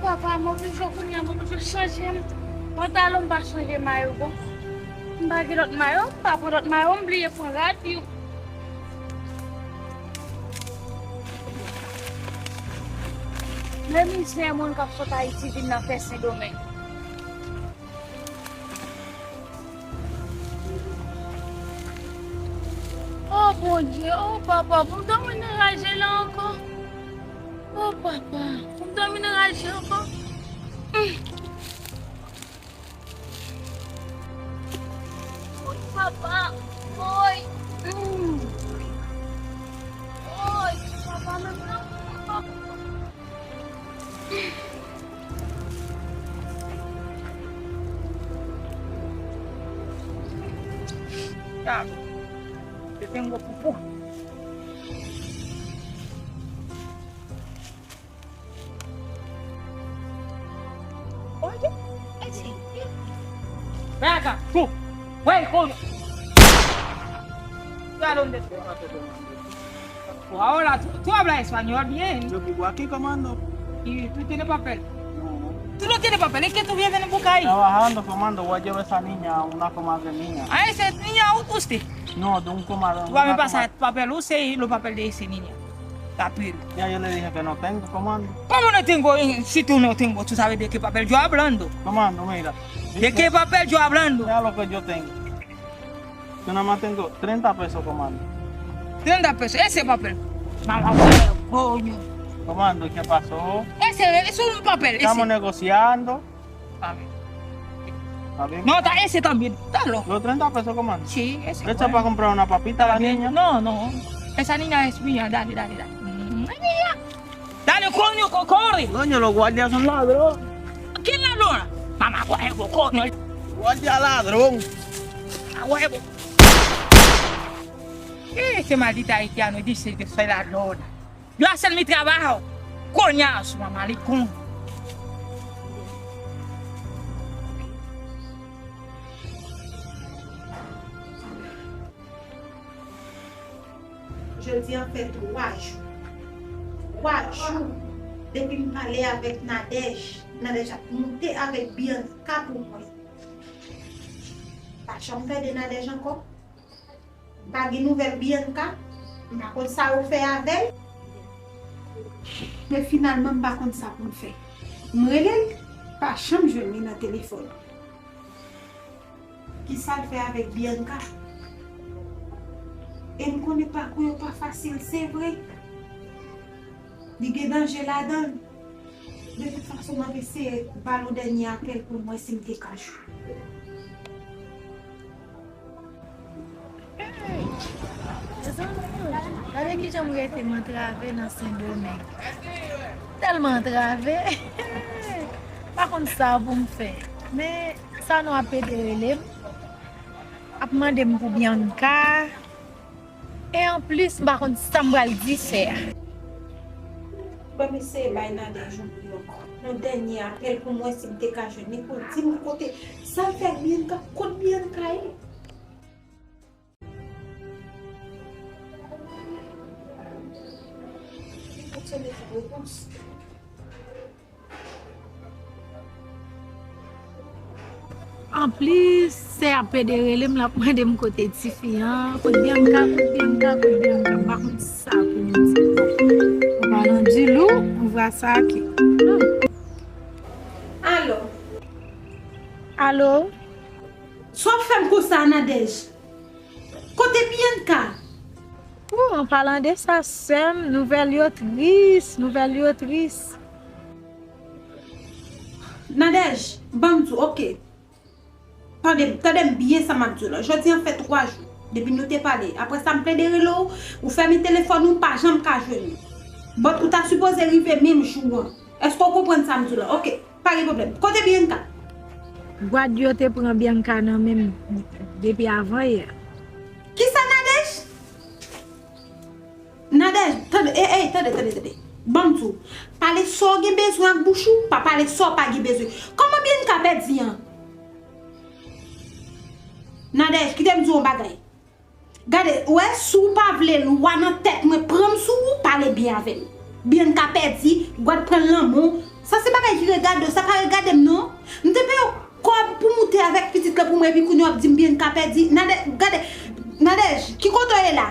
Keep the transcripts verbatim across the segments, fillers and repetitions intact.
Papa, m oblije kounye a, m oblije chanje m. Pantalon, m pa chanje mayo, bon. M pa gen lòt mayo, m pa pran lòt mayo, m bliye pran rad yo. Men mizè moun k ap sot Ayiti vin nan fè Sendomeng. Oh Bondye, oh papa, pou m dòmi nan raje la ankò. Oh papa, pou m dòmi nan raje ankò. Hmm. Woy papa, woy. Hmm. Woy papa, menm nan. Diab. Se te yon gwo poupou. Oye, ese. Ven acá, tú. Wey, coño. Tú a dónde. Ahora, tú, tú hablas español bien. Yo vivo aquí, comando. ¿Y tú tienes papel? No. ¿Tú no tienes papel? ¿Es que tú vives en Bucay? Trabajando, comando. Voy a llevar a esa niña a una comadre mía. ¿A esa niña usted? No, de un comadre. Tú vas a pasar papel, usted y los papeles de esa niña. Rapid. Ya yo le dije que no tengo, comando. ¿Cómo no tengo? Eh, si tú no tengo, ¿tú sabes de qué papel yo hablando? Comando, mira. ¿De qué papel yo hablando? Mira lo que yo tengo. Yo nada más tengo treinta pesos, comando. Treinta pesos, ese papel. Mamá, coño. Comando, ¿qué pasó? Ese, es un papel, ese. Estamos negociando. Está bien. Está bien. No, está ese también. Dalo. Los treinta pesos, comando. Sí, ese. Eso es para comprar una papita a la niña. No, no. Esa niña es mía. Dale, dale, dale. Mm, ay, mía. Dale, coño, co-, corre. Coño, los guardias son ladrones. ¿Quién ladrona? Mamá huevo, coño. Guardia ladrón. Mamá huevo. Eh, este maldito haitiano dice que soy ladrona. Yo hacer mi trabajo. Coñazo, mamá licón. Jodi a fè twa jou. Twa jou depi m pale avèk Nadège. Nadège ap monte avèk Bianca pou mwen. Pa janm tande Nadège ankò. M pa gen nouvèl Bianca. M pa konn sa yo fè avè l. Men finalman, m pa konn sa pou m fè. M rele l, pa janm jwenn li nan telefòn. Kisa l fè avèk Bianca? E m konnen pakou yo pa fasil, se vre. Li gen danje ladan l. De tout fason, m ap eseye ba l yon dènye apèl pou m wè si m te ka jwenn. Hey! Mezanmi, gade kijan m rete m antrave nan Sendomeng. Tèlman antrave. M pa konn sa pou m fè. Men Sanon ap pede rele m, ap mande m pou Bianca. E anplis, m pa konn sa m pral di sè a. Ban m eseye bay Nadège yon kou ankò. Yon dènye apèl pou m wè si m te ka jwenn li pou l di m kote, sa l fè ak Bianca, kot Bianca ye. Li fonksyone san repons. Anplis, sè a ap pede rele m, l ap mande m kote tifi an, kote Bianca, kote Bianca, kote Bianca. M pa konn sa pou m di. An palan di lou, m vwa sa ki. Alo. Alo. Sa w ap fè m konsa, Nadège? Kote Bianca? Ou, an palan de sa, sè m, nouvèl yo tris, nouvèl yo tris. Nadège, ban m di w, oke. Tande m, tande m byen sa m ap di w la. Jodi a fè twa jou depi nou te pale. Apre sa, m plede rele w, ou fèmen telefòn ou, m pa janm ka jwenn ou. But ou ta sipoze rive menm jou an. Èske w konprann sa m di w la? Oke, pa gen pwoblèm. Kote Bianca? Gad yo te pran Bianca nan men m depi avan yè. Kisa, Nadège? Nadège, tande, ey, ey, tande, tande, tande. Ban m di w, pale sa w gen bezwen ak bouch ou, pa pale sa w pa gen bezwen. Kòman Bianca pèdi an? Nadège, kite m di w yon bagay. Gade, ou wè, si w pa vle lwa nan tèt mwen pran m sou ou, pale byen avè m. Bianca pèdi, Gwad pran l nan men w, Sa se bagay ki regade w, sa pa regade m non. M te peye w kòb pou moute avèk pitit la pou mwen, epi kounye a w ap di m Bianca pèdi. Nadège, gade, Nadège, ki kote w ye la?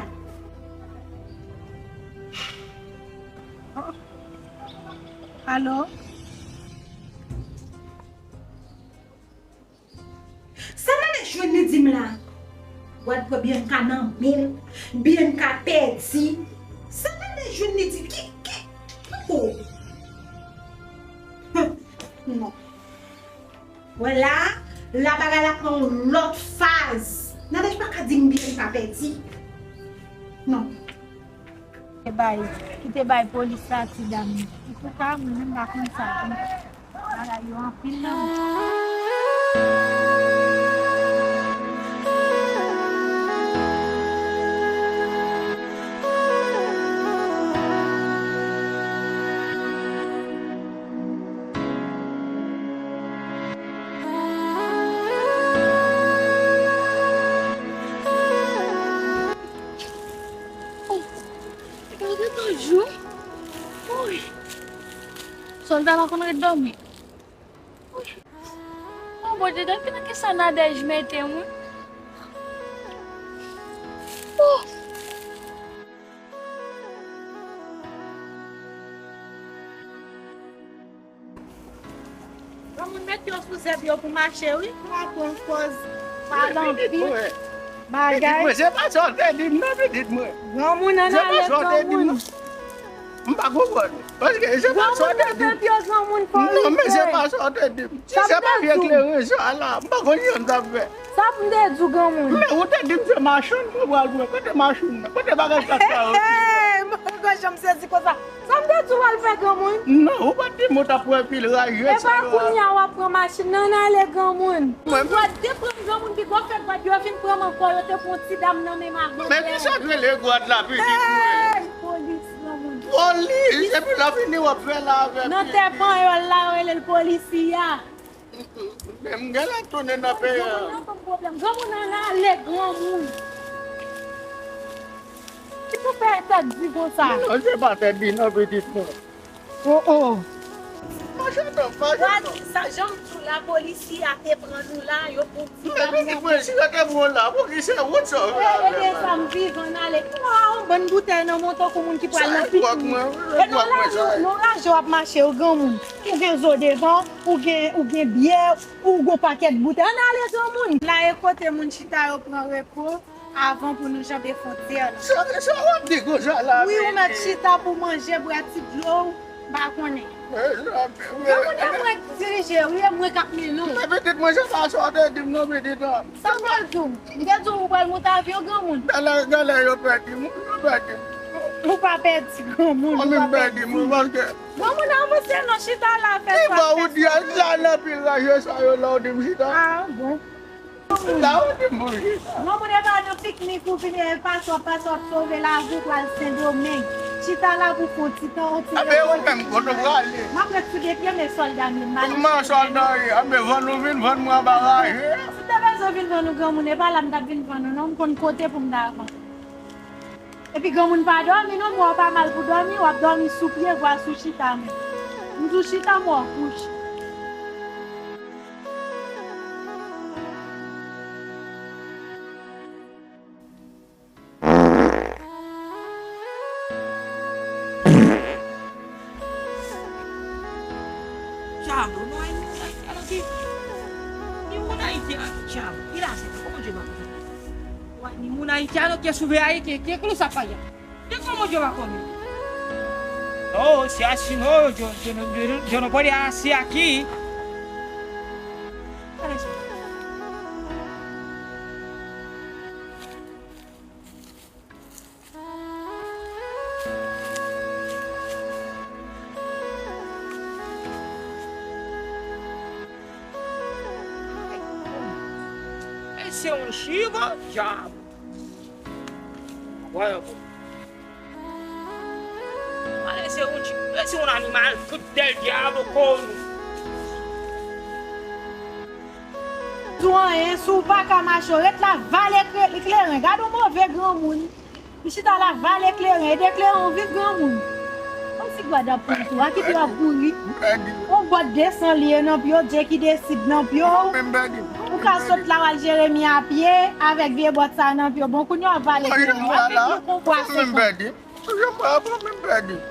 Alo? Sa Nadège jwenn li di m la? Wad pran Bianca nan men l, Bianca pèdi. Sa Nadège jwenn li di ki, ki, oh. Huh, non. Wè la, la bagay la pran yon lòt faz. Nadège pa ka di m Bianca pèdi. Non. Te bay, ki te bay polis la ti dam nan. Antouka, mwen menm m pa konn sa. Bagay yo anpil nan men. Gade tanjou. Wi. Sòlda la konn ret dòmi. Wi. Oh, Bondye, gade nan kisa Nadège mete m, wi. Oh. Granmoun met yo sou zèb yo pou mache, wi. Pa pran pòz, pa lanpi. Pitit mwen. Bagay. Pitit mwen, se pa sa w te di m non, pitit mwen. Granmoun an ale granmoun. M pa konprann. Paske se pa sa w te di m. Granmoun nan fè pye granmoun fò rive. Non, men se pa sa w te di m. Si se pa vye kleren sa la, m pa konn jan m t ap fè. Sa pou m te di w granmoun. Men ou te di m se machann mwen pral pran. Kote machann nan? Kote bagay sa sa yo? Hey, hey, m pa janm sezi konsa. Sa m te di w al fè granmoun? Non, ou pa t di m ou t ap pran pil raje sa yo. Epa kounye a w ap pran machin nan, ann ale granmoun. Mwen menm. Gwad te pran m granmoun, pi gwo fè gwad yo vin pran m ankò, yo te pran yon ti dam nan men m ak bòkyè. Men kisa k rele gwad la, pitit mwen? Hey, polis granmoun. Polis, epi lè fini w ap fè la avè pitit. Nan tè panyòl la, yo rele l polisiya. Men m genlè tounen nan peyi a. Granmoun nan ban m pwoblèm. Granmoun nan ale granmoun. Ki pou fè tèt di konsa? Non, se pa tèt di non, pitit mwen. Oh, oh. Mache non, mache non. Gad sa, jan m di w la, polisye a te pran nou la, yo pou ti dam nan. Men pitit mwen, si yo te pran w la, poukisa wout sa w fè avè m la? Ede sa m vivan ale. Ou a yon bann boutèy nan men w tankou moun ki pral nan piknik. E nan lari, nan raje w ap mache, ou granmoun. Ou gen zo devan, ou gen, ou gen byè, ou gon pakèt boutèy. Ann ale granmoun. La e kote moun chita yo pran repo avan pou nou janbe fwontyè la. Sa, sa w ap di konsa la, wi, ou mèt chita pou manje, bwè ti dlo w, m pa konnen. Granmoun e mwen k dirije, wi, e mwen k ap mennen w. Men pitit mwen, se pa sa w te di m non, pitit mwen. Sa m te di w? M te di w ou pral moute avyon, granmoun. Gade, gade, yo pèdi moun, yo pèdi moun. Ou pa pèdi granmoun, ou pa pèdi moun, paske granmoun avanse non, chita la, fè sa, fè sa. Ki bò ou di a, la nan pil raje sa yo la, ou di m chita? Ah, bon. Chita, ou di m pou chita. Granmoun, e pa nan piknik ou vin, e pa sa, pa sa w ap sove lavi w pral Sendomeng. Chita la pou fon ti tan, yon ti repoze. Anben, ou menm, kote w prale? M ap ret sou de pye, men sòlda m ye, m pa nan... Kòman sòlda w ye? Anben, vann ou vin vann mwen anba raje a. Si w te bezwen vin vann ou granmoun, e pa la m t ap vin vann ou non, m konn kote pou m ta vann. Epi granmoun pa dòmi non, mò pa mal pou dòmi, w ap dòmi sou pye, vwa sou chita menm. M di w chita, mò kouche. Djab, mwen, alò ki, ni moun Ayiti a, djab, ki la se, kòman Dye va fè? Ni moun Ayiti a, ki souvè Ayiti, ki klou sa faya? Ki kòman Dye va kòmi? Oh, se asino, yo, yo, yo, yo, yo no pode ase aki. Alè se. E se yon chiva, djab. Wè, bon. Ale se yon ti, se yon animal, fout del diablo con. Di w anyen, si w pa ka mache, w ret la, vale kle-, kleren. Gade yon move granmoun. Li chita la, vale kleren, ede kleren w viv granmoun. Yon Ti gad ap pran tou, a ki tou ap kouri. Yon bòt desan li ye nan pye w, Dye ki desid nan pye w. Ou ka sot la w al Jeremi a pye, avèk vye bòt sa nan pye w. Bon, kounye a w ap pale pou mwen. W ap vin lou konpwa senkant.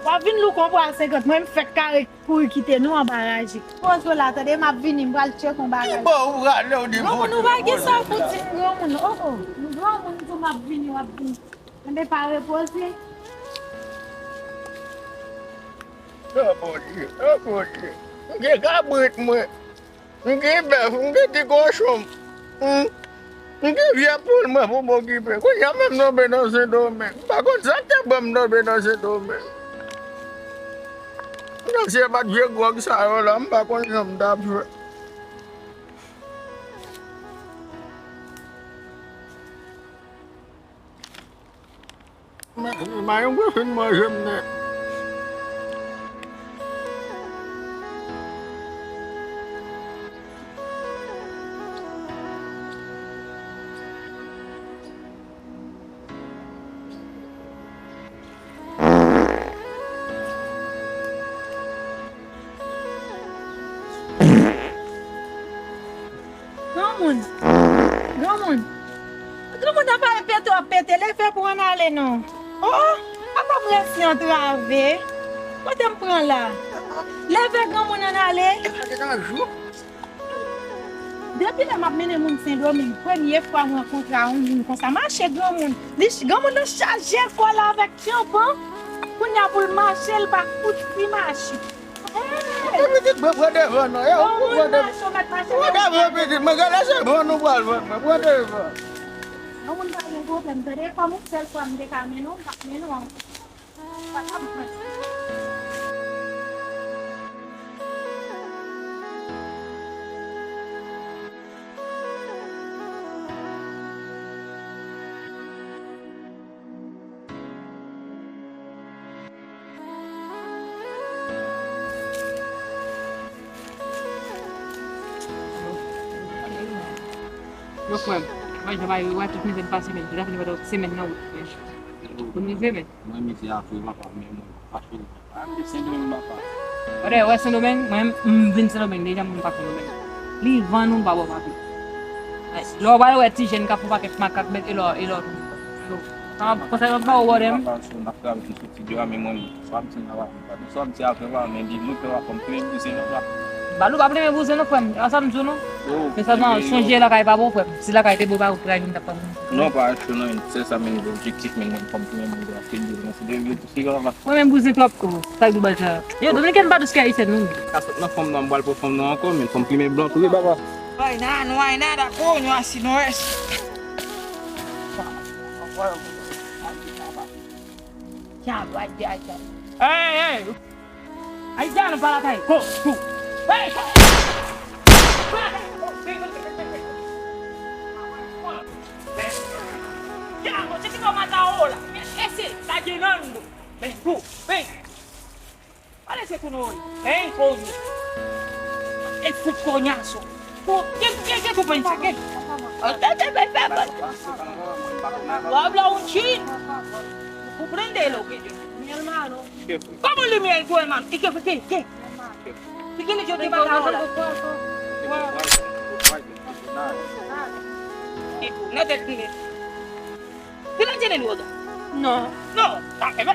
W ap vin lou konpwa senkant. Mwen, m fèk kare kouri kite nou anba raje. Poze w la, tande, m ap vini, m pral tcheke yon bagay. Granmoun, ou pa gen sa pou di m, granmoun. Oh, oh. Granmoun, tou m ap vini, w ap vini. Tande, pa repoze. Oh, Bondye, oh, Bondye. M gen kabrit mwen. M gen bèf, m gen ti kochon m. M gen vye poul mwen pou m okipe. Kounye a menm m tonbe nan Sendomeng. M pa konn sa k te ban m tonbe nan Sendomeng. Nan si e pa t vye gwòg sa yo la, m pa konn jan m t ap fè. Mayon mwen fin manje m nèt. Granmoun. Granmoun. Granmoun nan pa pete w ap pete. Leve pou ann ale non. Oh, oh. Apa m resi antrave. Kote m pran la? Leve granmoun ann ale. Depi lè m ap mennen moun Sendomeng, premye fwa m rankontre a yon moun konsa. Mache granmoun. Li ch-, granmoun nan chaje kò l avèk tyanpan. Kounye a pou l mache, l pa fouti mache. Hey! Epi ti bwè, bwè devan non. Yo, bwè devan. Bwè devan, pitit. Mwen gen lese bon nou pral vann mwen. Bwè devan. Yon moun pa gen pwoblèm, tande, kòm yon sèl fwa m te ka mennen w, m t ap mennen w ankò. Pa t ap pran. Yo, frè m, mwen jan mari w a tout mizè m pase, men, deja fini pandan semèn nan wout, men. Pou nou rive, men. Mwen mizè a vre papa, men mwen fache. Mwen vle Sendomeng papa. Wè, wè Sendomeng, mwen m vin Sendomeng, deja moun pa Sendomeng. Li vann ou pa bò papi. Lè w pral wè ti jèn k ap fè pakèt makak, men e lò, e lò. Sa konsa yo pa wè m. Papa, so n ap travay sou ti dyo a, men mwen, swa m ti nan pa, swa m ti ap fè pa, men di mwen fè pa fòm, fè bouzen nan pa. Balou pa plimen bouzen non, frè m. A sa m di w non. Men sèlman, sonje lakay pa bon, frè m. Si lakay te bon, pa ou frè m, m t ap pa bon. Non, pa cho non, se sa menm objektif, men mwen fòm plimen bouzen a, se di mwen, se de vye. Mwen menm bouzen twòp tou. Sa k di bal sa? Yo, Dominiken pa dous ke Ayisyen nou. Ka sot nan fòm nan, m pral pran fòm nan ankò, men fòm plimen blan tou, wi, papa. Why not, why not, a coño, así no es. Diablo, ay, ay, ay. Hey, hey. Ayisyen pa lakay. Go, go. Hey, go. Diablo, se ki sa mata o la. Ese, está llenando. Ven, tú, ven. Parece que no oye. Ven, coño. Es un coñazo. Tú, ¿qué, qué, qué tú piensas? ¿Qué? Tú hablas un chin. Comprende lo que yo. Mi hermano. ¿Cómo le mi hermano? ¿Y qué, qué, qué? ¿Y qué le dio de mata ahora? Y tú, no te, no te entiendes, no. No, no, no,